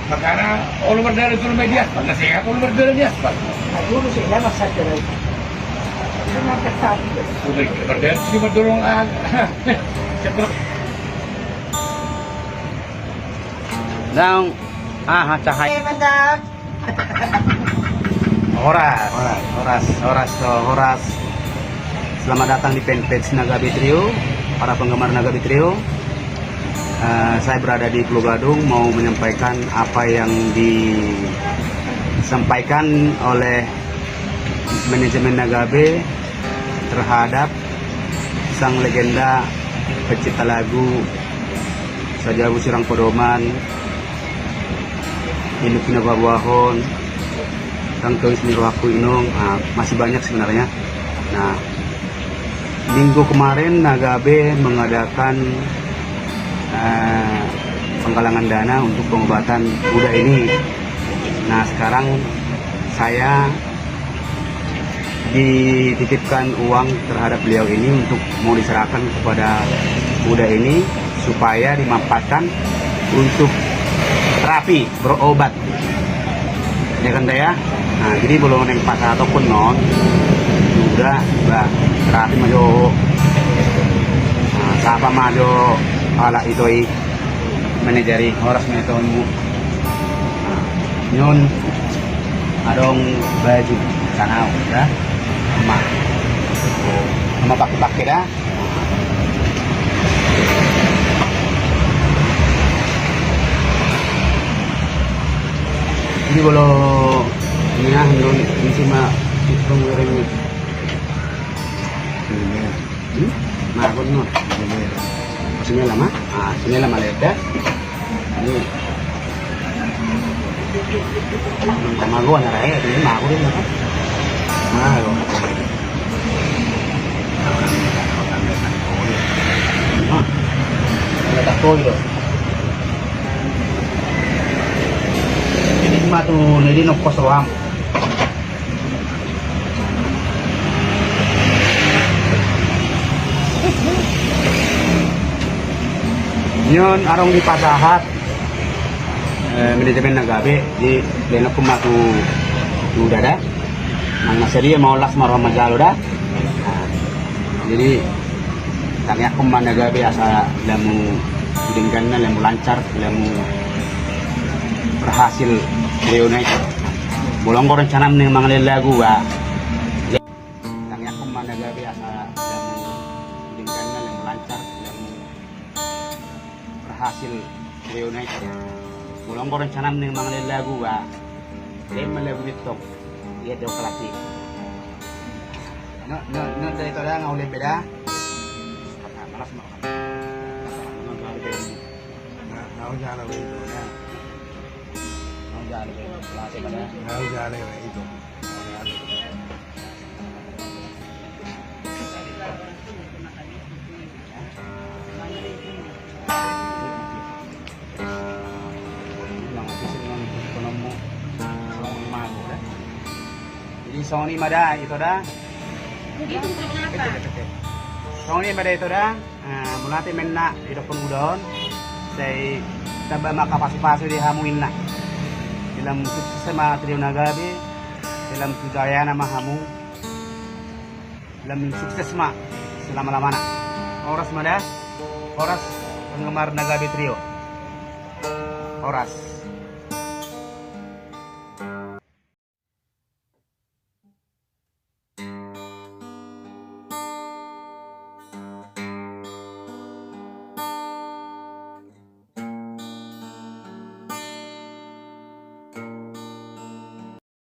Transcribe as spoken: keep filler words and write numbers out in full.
Makana olo mardalan tu media, na sehat olo mardalan di aspal. Aduh, lu sih, ya, masa jalan. Itu mah ketat. Udah, mardalan sini mardorong, ah. Cepat. Dang, ah, cahaya. Eh, mantap. Horas. Horas. Horas, horas, horas. Selamat datang di fanpage Nagabe Trio, para penggemar Nagabe Trio. Eh, saya berada di Pulo Gadung, mau menyampaikan apa yang disampaikan oleh manajemen Nagabe terhadap sang legenda pencipta lagu Sajabu Sirang Podoman, Induk Pinaboaboahon, Rang Togis ni Rohangku Inong, ah, masih banyak sebenarnya. Nah, minggu kemarin Nagabe mengadakan, eh, penggalangan dana untuk pengobatan Uda ini. Nah, sekarang saya dititipkan uang terhadap beliau ini untuk mau diserahkan kepada Uda ini supaya dimanfaatkan untuk terapi, berobat. Ya kan, ya? Nah, jadi molo naeng pasahathon on, Uda, bah, terapi ma jo. Nah, sapa ma jo halak ito i, manajer i, horas ma ito on. Nah, on adong baju, sana, ya. Ama. Ama pake-pake da. Jadi molo ini ya, menurut ini sih ma, itu ngiring nih. Ini. Hmm? Nah, aku dengar. Ini. Sini lama. Ah, sini lama lihat ya. Ini. Nang tamago na rae, ini mago dia, apa? Mago. Ah, ada tak koi do. Ini matu, ini nokos roham. Nion adong dipasahat, eh, manajemen Nagabe, di lenok ma tu, tu Uda da. Nang na sadia ma olas ma roha manjalo da. Nah, jadi tangiangkon ma Nagabe asa lamu dengganna, lamu lancar, lamu berhasil reona i. Molo anggo rencanam naeng mangalehon lagu ba. Tangiangkon ma Nagabe asa lamu dengganna, lamu lancar, lamu berhasil reona i. Molo anggo rencanam naeng mangalehon lagu ba. Lehon ma lagu ni tong. Ia dok lagi. No, no, no, dari todang au lembe da. Malas ma. Nah, au jala itu ya. Au jala itu. Au jala itu. Jadi songon i ma da ito da. Songon i ma da ito da. Ah, mauliate ma inna didokkon Uda on. Sai tamba ma angka pasupasu di hamu inna. Di lam sukses ma Trio Nagabe. Di lam tu jayana ma hamu. Di lam sukses ma selama-lamana. Horas ma da. Horas penggemar Nagabe Trio. Horas.